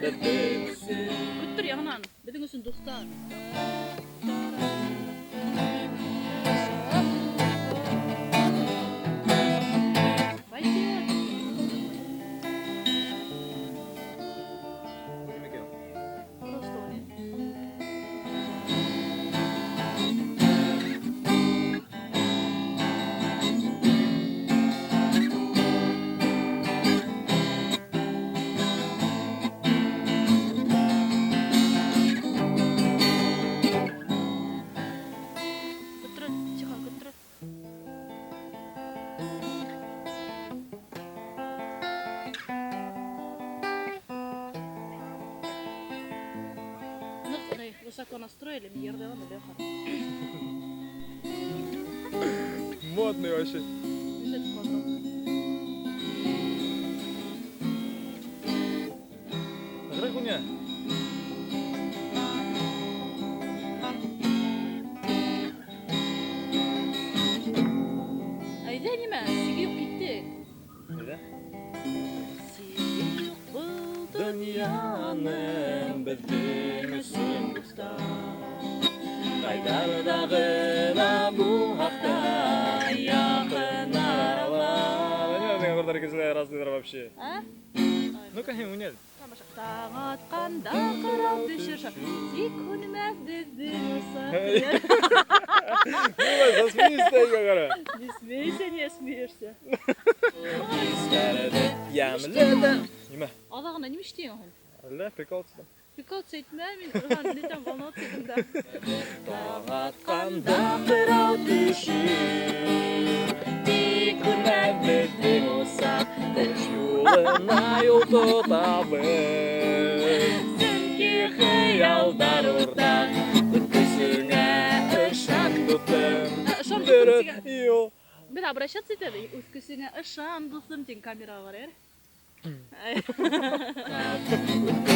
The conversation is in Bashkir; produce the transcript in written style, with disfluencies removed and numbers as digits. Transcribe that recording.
Беҙҙең өсөн. Көттөр яңынан, беҙҙең өсөн, дуҫтар. Пойдет. Просто уйнай. Көттөр, тихо, көттөр. Ну, дай, высоко настроили, мне ерҙе Леха. Модный вообще. Билет потом. Нығыраҡ уйна. Әйҙә, нимә, сиге юҡ, киттек. Әйҙә. Сиге юҡ был Донъяның беҙҙең өсөн, дуҫтар. Ҡайҙарҙа ғына булһаҡ та яҡын аралар. Разные вообще. А? Ну-ка, уйна. Таң атҡанда ҡырау төшөр, тик һүнмәҫ беҙҙең усаҡ. Ну, засмейся, ҡара. Не смейся, не смеешься. Йәмле ҙә. Нимә? Аҙағына нимә эшләйһең һин? Әллә, приколцы. Приколцы итмә, мин нитәм, волноваться итәм дә. Таң атҡанда ҡырау төшөр, тик һүнмәҫ беҙҙең усаҡ. Эш юлына юл тотабыҙ. Сөнки хыялдар уртаҡ. Үҙ көсөңә ышан, дуҫым. Ышан, дуҫым тигән. Юл. Беҙ обращаться итәбеҙ. Үҙ көсөңә ышан, дуҫым тигән камераға ҡарай. Үҙ